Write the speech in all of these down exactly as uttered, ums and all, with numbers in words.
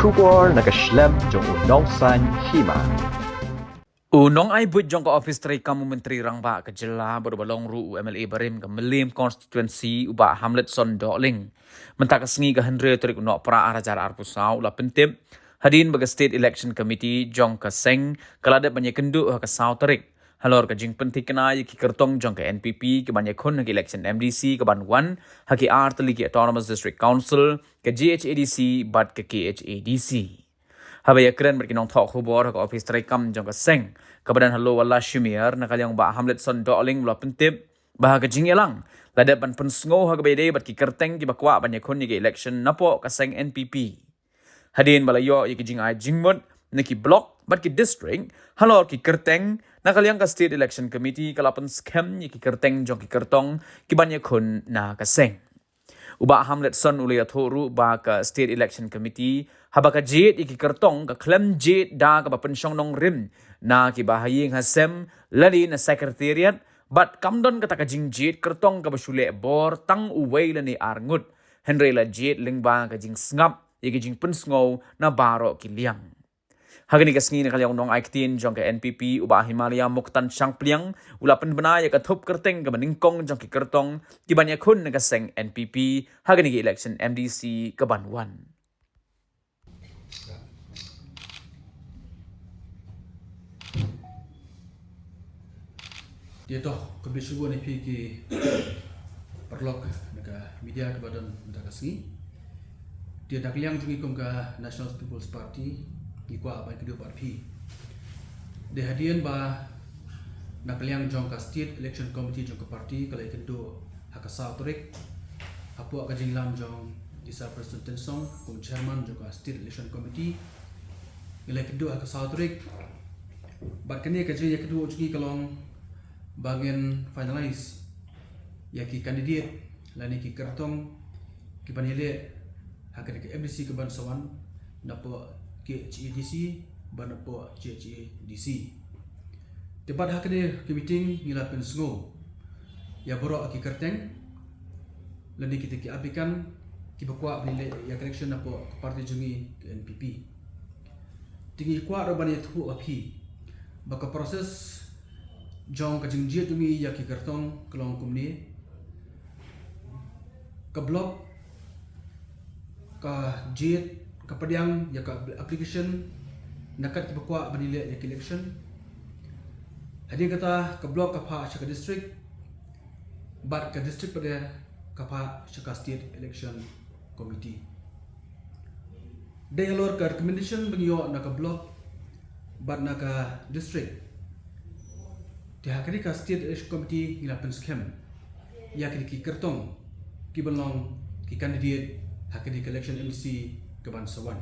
Khubor na ka shlem jong u nongsaiñ hima. U nongai buit jong ka office treikam u Myntri Rangbah ka jylla bad uba long ruh u M L A barim ka Mylliem constituency u Bah Hamletson Dohling mynta ka sngi ka hynriew tarik u Nohprah ar hajar arphew saw u la pyntip hadien ba ka State Election Committee jong ka seng ka la dep ban ïakynduh ha ka saw tarik halor ka jingpynthikna ïa ki kyrtong jong ka N P P ki ban ïakhun ha ka election M D C ka ban wan ha ki ar tylli ki Autonomous District Council, ka G H A D C bad ka K H A D C. Haba ïakren bad ki nongthoh khubor ha ka office treikam jong ka seng kaba don ha Lower Lashimere, na ka liang u Bah Hamletson Dohling u la pyntip ba ha ka jingïalang la dep ban pynsngew ha kaba ïadei bad ki kyrteng kiba kwah ban ïakhun ïa ka election napoh ka seng N P P. Hadien ba la ïoh ïa ki jingai jingmut na ki block bad ki district halor ki kyrteng, na ka liang ka State Election Committee ka la pynskhem ïa ki kyrteng jong ki kyrtong ki ban ïakhun na ka seng. U Bah Hamletson u la ïathuh ruh ba ka State Election Committee haba ka jied ïa ki kyrtong ka khlem jied da kaba pynshong nongrim na kiba ha ïing ha sem lane na Secretariat, bad kam don kata ka jingjied kyrtong kaba shu leh bor tang uwei lane ar ngut, hynrei la jied lyngba ka jingsngap ïa ka jingpynsngew na baroh ki liang. Ha kane ka sngi, na ka liang u nongai ktien jong ka N P P u Bah Himalia Mokhtar Shangpliang u la pynbna ïa ka thup kyrteng kaba nyngkong jong ki kyrtong ki ban ïakhun na ka seng N P P ha kane ka election M D C ka ban wan. Te to, khublei shibun ïa phi ki paralok na ka media kaba don mynta ka sngi. Te na ka liang jong ngi kum ka National People's Party ngi kwah ban kynduh bad phi. Dei hadien ba na ka liang jong ka State Election Committee jong ka party ka la ïakynduh ha ka saw tarik hapoh ka jingïalam jong i Sir Prestone Tynsong kum chairman jong ka State Election Committee. Ngi la ïakynduh ha ka saw tarik. Bad kane ka jingïakynduh jong ngi ka long ba ngin finalize ïa ki candidate lane ki kyrtong ki ban ïaleh ha kane ka M D C ka ban sa wan napoh K H A D C bad napoh G H A D C. Te bad ha kane ka meeting ngi la pynsngew ïa baroh ki kyrteng lane kita ki applicant kiba kwah ban ïaleh ïa ka election napoh ka party jong ngi ka N P P. Te ngi kwah ruh ban ïathuh ha phi ba ka process jong ka jingjied jong ngi ïa ki kyrtong ka long kumne. Ka block ka jied, ka pdiang ïa ka application na kat kiba kwah ban ïaleh ïa ka election. Hadien kata ka block ka phah sha ka district bad ka district pat ka phah sha ka State Election Committee. Dei halor ka recommendation ba ngi ïoh na ka block bad na ka district. Te ha kane ka State Election Committee ngi la pynskhem ïa kine ki kyrtong ki ban long ki candidate ha kane ka election M D C ka ban sa wan.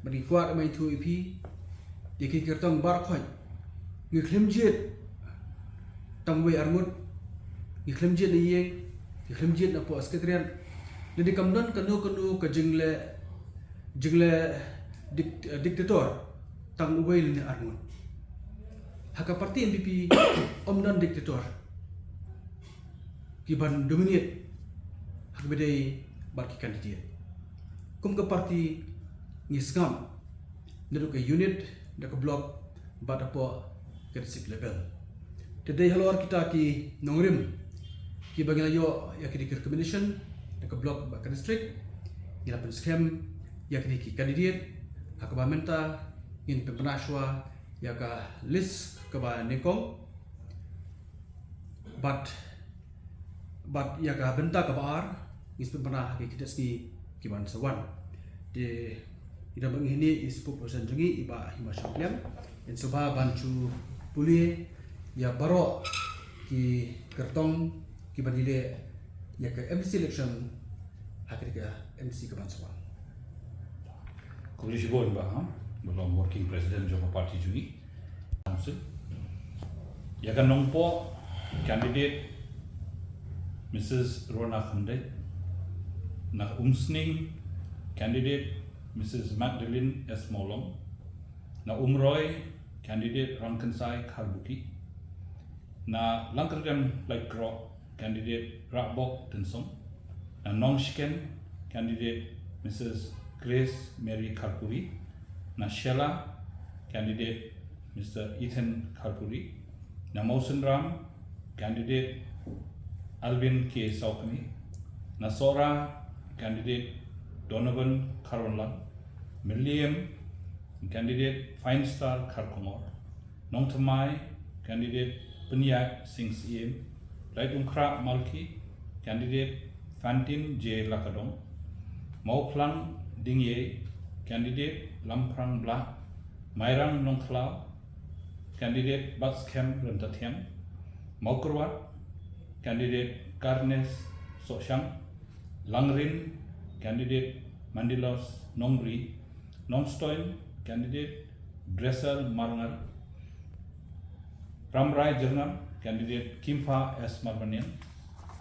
Bad ngi kwah ban ïathuh ïa phi ïa ki kyrtong baroh khoit ngi khlem jied tang wei ar ngut, ngi khlem jied na ïing, ngi khlem jied napoh secretariat. Lane kam don kano kano ka jingleh, jingleh dik-, dictator tang uwei lane ar ngut. Ha ka party N P P ym don dictator ki ban dominate ha kaba ïadei bad ki candidate. Kum ka party ngi sngap naduh ka unit, da ka block bad hapoh ka district level. Te dei halor kita ki nongrim kiba ngi la ïoh ïa ki recommendation da ka block bad ka district, ngi la pynskhem ïa kine ki candidate ha kaba mynta ngin pynbna shuwa ïa ka list kaba nyngkong. Bad, bad ïa ka bynta kaba ar ngin sa pynbna ha ki khyndiat sngi ki ban sa wan. Te i dang bad ngi hangne i spokesperson jong ngi i Bah Hima Shangpliang, in sngewbha ban shu pule ïa baroh ki kyrtong ki ban ïaleh ïa ka M D C election ha kane ka M D C ka ban sa wan. Khublei shibun Bah, ha? Ba long working president jong ka party jong ngi. Council. Ïa ka Nongpoh, candidate Missus Rona Khumdei. Na Umsning, candidate Missus Magdalene S Mawlong. Na Umroi, candidate Rangkynsai Kharbuki. Na Langkyrdem Laitkroh, candidate Rahbok Tynsong. Na Nongshken, candidate Missus Grace Mary Kharpuri, na Shella, candidate Mister Ethan Kharpuri, na Mawsynram, candidate Alvin K Sawkmie, na Sohra, candidate Donovan Kharwanlad, Mylliem, candidate Fine Star Kharkongor, Nongthymmai, candidate Pynïaid Sing Syiem, Laitumkhrah Malki, candidate Fantin J Lakadong, Mawphlang Dingïei, candidate Lamphrang Blah, Mairang Nongkhlaw, candidate Batskhem Ryntathiang, Mawkyrwat, candidate Carnes Sohshang, Langrin, candidate Mandilos Nongbri, Nongstoiñ, candidate Dresser Marngar, Rambrai Jyrngam, candidate Kimpha S Marbaniang,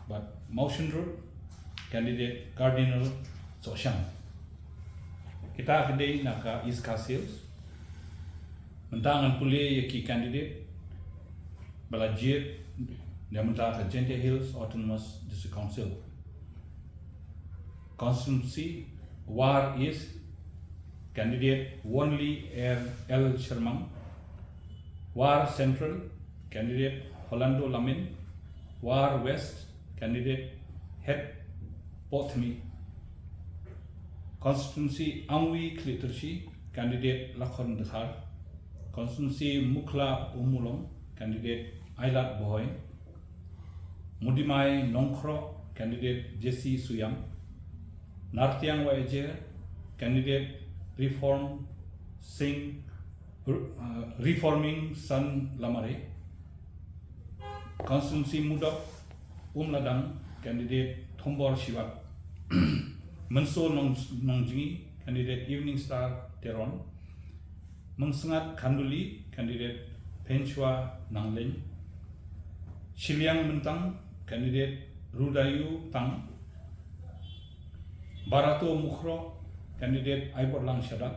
bad Mawshynrut, candidate Cardinal Sohshang. Kita ki dei na ka East Khasi Hills. Mynta ngan pule ïa ki candidate ba la jied na bynta ka Jaintia Hills Autonomous District Council. Constituency, War East, candidate Wonli L Shermang. War Central, candidate Holando Lamin. War West, candidate Het Pothmi. Constituency Angwi Khliehtyrshi, candidate Lakhon Dkhar. Constituency Mukhla Ummulong, candidate Ailat Bhoi. Mudimai Nongkhroh, candidate Jesse Suyam. Nartiang Wahiajer, candidate Reform Singh, uh, Reforming Son Lamare. Constituency Mudok Umladang, candidate Thombor Shiwat. Mynso Nong, Nongjngi, candidate Evening Star Teron. Mynsngat Khanduli, candidate Pynshwa Nangleiñ. Shilliang Myntang, candidate Rudayu Tang. Barato Mukhroh, candidate Aiborlang Shadap.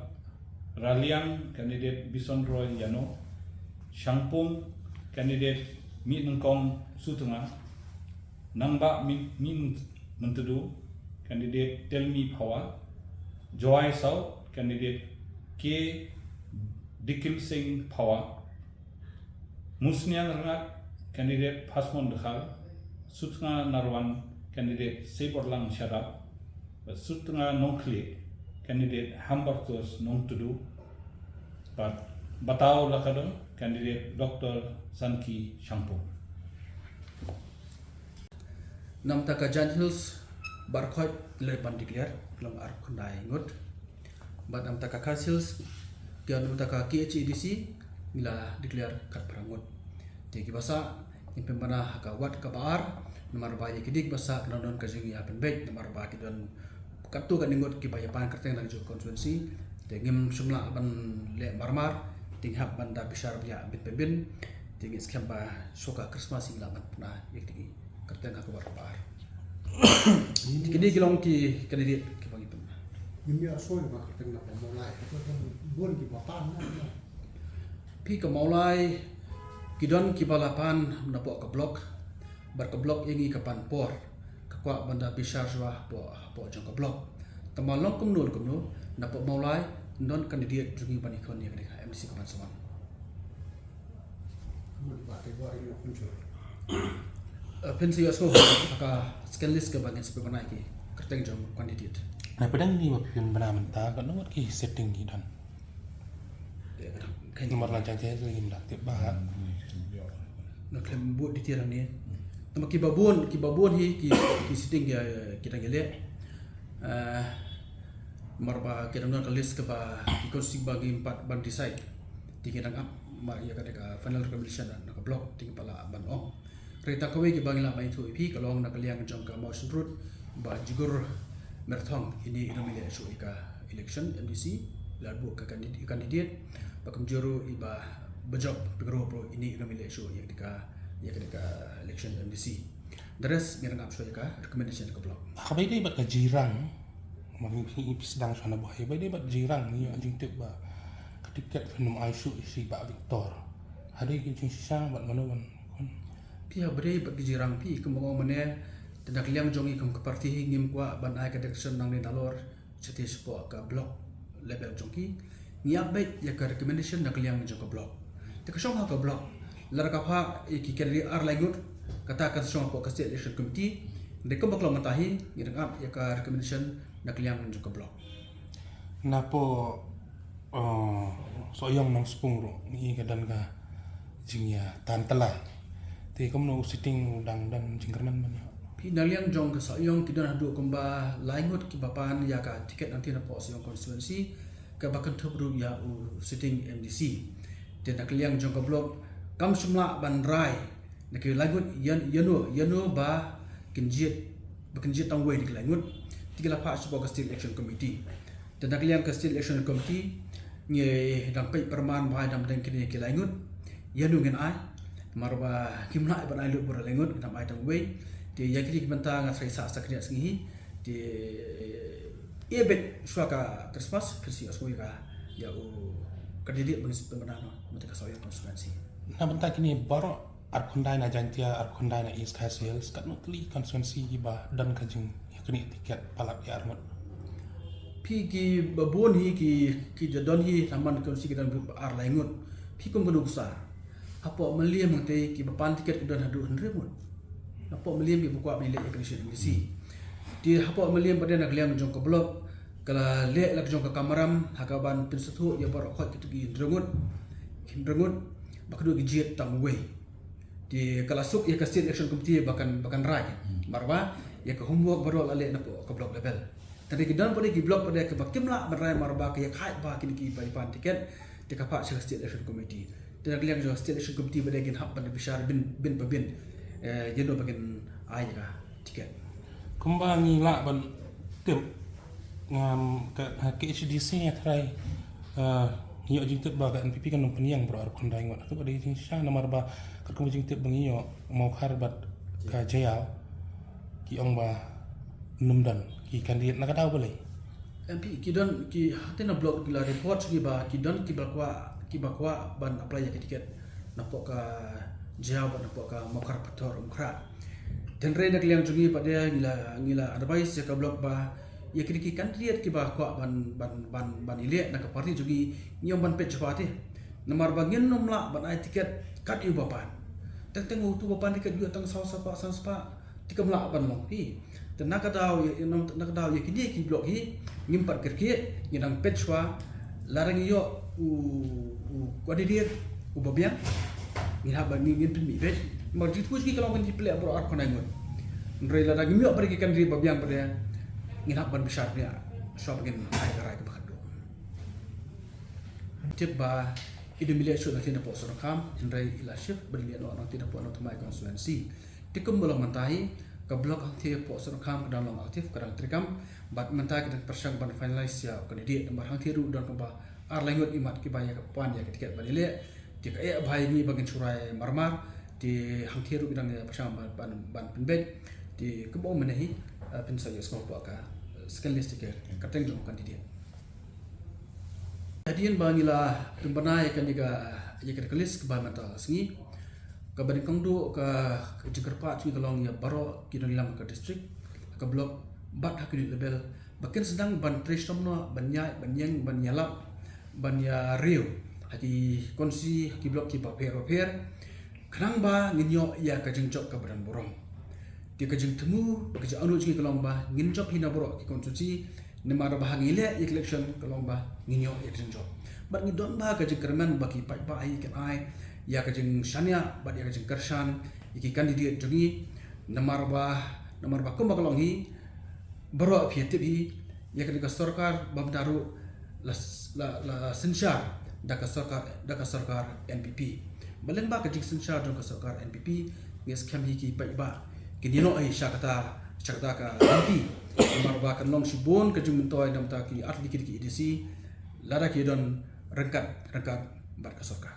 Raliang, candidate Bison Roy Yano. Shangpung, candidate Mihnyngkong Sutnga. Nangbah Min, Min Myntdu, candidate Telmi Phawa. Jowai South, candidate K Dikil Singh Phawa. Musniang Rngat, candidate Phasmon Dkhar. Sutnga Narwan, candidate Seiborlang Shadap. Sutnga Nongkhlieh, candidate Hambartos Nongtdu. Bad Bataw Lakadong, candidate Doctor Sanki Shangpung. Namta ka Jaintia Hills baroh khoit leh ban declare, long arphew khyndai ngut. Bad namta ka Khasi Hills, ki namta ka K H A D C, ngi la declare khatphra ngut. Te kiba sah, ngin pynbna ha ka ward kaba ar, namar ba ïa ki dei kiba sah, ka don ka jingïapynbeit, namar ba ki don katto katne ngut kiba ïa pan kyrteng na ka juh constituency. Te ngim shym lah ban leh marmar, te ngi hap ban da bishar bniah bin pynbin. Te ngi skhem ba shuwa ka Christmas ngi lah ban pynbna ïa ki kyrteng ha ka ward kaba ar. Te kine ki long ki candidate kiba ngi pynbna. Ngim ïa soi ba kyrteng na ka Mawlai. Ka bun kiba pan na. Phi, ka Mawlai ki don kiba la pan na poh ka block. Bad ka block ïa ngi ka pan por. Ka kwah ban da bishar shuwa hapoh, hapoh jong ka block. Tangba long kumno kumno, na poh Mawlai, don candidate jong ngi ban ïakhun ïa ka M D C ka ban sa wan. Eh, phin sa ïohsngew ha ka second list kaba ngin sa pynbna ïa ki kyrteng jong candidate. Na pdeng ni ba phin bna mynta, katno ngut ki sitting ki don? Namar la jang jang ngim da tip bha. Nga khlem bud detail hangne. Tangba kiba bun, kiba bun hi ki, ki sitting ki, ki dang ïaleh. Eh, namar ba ki dang don ka list kaba ki constituency ba ngim pat ban decide. Te ki dang ap ma ïa ka, ka final recommendation na ka block, te ki pat la ap ban ong. Hynrei tang kawei kiba ngi lah ban ïathuh ïa phi ka long na ka liang jong ka Mawshynrut, Bah Jigur Myrthong, ine i dang ïaleh shuh ïa ka election M D C, la buh ka candid-, candidate, bad kumjuh ruh i Bah Bajop Pyngrope ruh, ine i dang ïaleh shuh ïa ka, ïa ka election M D C. The rest ngi dang ap shuwa ïa ka recommendation ka block. Haba ïadei bad ka jingrang, ma ngi phi, phi sdang shuwa na Bah, haba ïadei bad jingrang, ngi ïoh jingtip ba ka tiket phin ym ai shuh ïa i Bah Victor. Haba ïadei ka jingshisha bad mano ban Phi, haba ïadei bad ka jingrang phi, kumba nga ong mynne, te na ka liang jong ngi kum ka party hi ngim kwah ban ai ka direction nangne nalor Shatei shapoh ka block level jong ki, ngi ap beit ïa ka recommendation na ka liang jong ka block. Te ka shong ha ka block, lada ka phah ïa ki candidate ar lai ngut, kata kan shong hapoh ka State Election Committee. Hynrei kumba ka long mynta hi, ngi dang ap ïa ka recommendation na ka liang jong ka block. Napoh, uh, Sohiong Nongspung ruh ngi ka don ka jingïatantala. Te kumno u sitting u dang don jingkyrmen ban ïoh? Phi, na liang jong ka Sohiong ki don haduh kumba lai ngut kiba pan ïa ka tiket hangtei napoh Sohiong constituency, kaba kynthup ruh ïa u sitting M D C. Te na ka liang jong ka block kam shym lah ban rai na ki lai ngut ïa, ïano, ïano ba kin jied, ba kin jied tang uwei na ki lai ngut. Te ki la phah shapoh ka State Election Committee. Te na ka liang ka State Election Committee ngi dang peit pyrman bha ïa dang dang kine ki lai ngut, ïano ngin ai. Namar ba kim lah ban ai lut bun lai ngut, ngin ym ai tang uwei. Te ïa kine ki bynta nga tharai sa sa kine sngi hi. Te ïa beit shuwa ka Christmas phin sa ïohsngew ïa ka, ïa u candidate ban sdang ban noh mynta ka Sohiong constituency. Na bynta kine baroh, arphew khyndai na Jaintia, arphew khyndai na East Khasi Hills, katno tylli constituency kiba don ka jingïaknieh tiket palat ïa arngut? Phi, kiba bun hi ki, ki da don hi, tang man constituency ki don ar lai ngut. Phi, kum kano ka sa, hapoh Mylliem hangtei kiba pan tiket ki don haduh hynriew ngut. Hapoh Mylliem kiba kwah ban ïaleh ïa ka election M D C. Te hapoh Mylliem pat de na ka liang jong ka block, ka la leh la ka jong ka kamram ha kaban pynsngewthuh ïa baroh khoit kito ki hynriew ngut, hynriew ngut ba kito ki jied tang uwei. Te ka la suk ïa ka State Election Committee ba kan, ba kan rai. Hmm. Namar ba ïa ka homework baroh la leh napoh ka block level. Tang ki don pat de ki block pat de kiba kim lah ban rai namar ba ka ïakhaid bha kine kiba ïa pan tiket, te ka phah sha ka State Election Committee. Te na ka liang jong ka State Election Committee pat de kin hap ban bishar bin, bin pa bin, eh, ïano ba kin ai ïa ka tiket. Kumba ngi lah ban tip, ngam, ka, ha K H A D C nga tharai, eh, ngi ïoh jingtip ba ka N P P kan ym pynïeng baroh arphew khyndai ngut. Hato ka dei jingshisha? Namar ba katkum ka jingtip ba ngi ïoh, Mawkhar bad ka Jaïaw ki ong ba ym don ki candidate na ka daw balei. Em, phi, ki don, ki hangtei na block ki la report sha ngi ba ki don kiba kwah, kiba kwah ban apply ïa ka tiket napoh ka Jaïaw bad napoh ka Mawkhar Pathar Umkhrah. Hynrei na ka liang jong ngi pat de ngi la, ngi la advise ïa ka block ba ïa kine ki candidate kiba kwah ban, ban, ban, ban ïaleh na ka party jong ngi, ngi ong ban peit shaphang te. Namar ba ngin ym lah ban ai tiket kat ïa uba pan. Teng teng uto uba pan tiket ïoh tang saw spah, san spah, te kam lah ban long, phi. Te na ka daw ïa, na ka daw ïa kine ki block hi ngim pat kyrkieh, ngi dang peit shaphang. Lada ngi ïoh u, u candidate uba biang, ngin hap ban, ngin, ngin pynmih beit. Namar jingthmu jong ngi ka long ban ïaleh baroh arphew khyndai ngut. Hynrei lada ngim ïoh pat ki candidate ba biang pat de, ngin hap ban bishar bniah shuwa ba ngin ai ka rai kaba khatduh. Tip ba i dang ïaleh shuh na ka liang napoh Sohryngkham, hynrei i la shift ban ïaleh noh na ka liang napoh Nongthymmai constituency. Te kumba long mynta hi, ka block hangtei hapoh Sohryngkham ka dang long active, ka dang treikam, bad mynta ki dang pyrshang ban finalize ïa u candidate, namar hangtei ruh don kumba ar lai ngut imat kiba ïa ka pan ïa ka tiket ban ïaleh. Te ka eh bha ïa ngi ba ngin shu rai marmar, te hangtei ruh ki dang ïa pyrshang ban, ban, ban pynbeit. Te kumba ong mynne hi, eh, phin sa ïohsngew hapoh ka, eh, second list, te ka kyrteng jong u candidate. Hadien ba ngi la pynbna ïa kane ka, ïa kane ka list kaba mynta ka sngi, kaba nyngkong duh ka, ka jingkyrpad jong ngi ka long ïa baroh ki nongïalam ka district, ka block bad ha ka unit level, ba kin sdang ban trei shitom noh, ban ïaid, ban ïeng, ban ïalap, ban ïariew ha ki constituency, ha ki block kiba pher bapher, khnang ba ngin ïoh ïa ka jingjop kaba don burom. Te ka jingthmu bad ka jingangnud jong ngi ka long ba ngin jop hi na baroh ki constituency, namar ba ha ngi leh ïa ka election ka long ba ngin ïoh ïa ka jingjop. Bad ngi don bha ka jingkyrmen ba ki paidbah hi kin ai ïa ka jingshaniah bad ïa ka jingkyrshan ïa ki candidate jong ngi, namar ba, namar ba kumba ka long hi, baroh phi ïa tip hi, ïa kane ka sorkar ba mynta ruh la, la, la synshar da ka sorkar, da ka sorkar N P P. Ba lyngba ka jingsynshar jong ka sorkar N P P, ngi skhem hi ki paidbah kin ïeh noh hi sha kata, sha kata ka M P. Namar ba kan long shibun ka jingmyntoi na bynta ki artylli ki A D C, lada ki don ryngkat, ryngkat bad ka sorkar.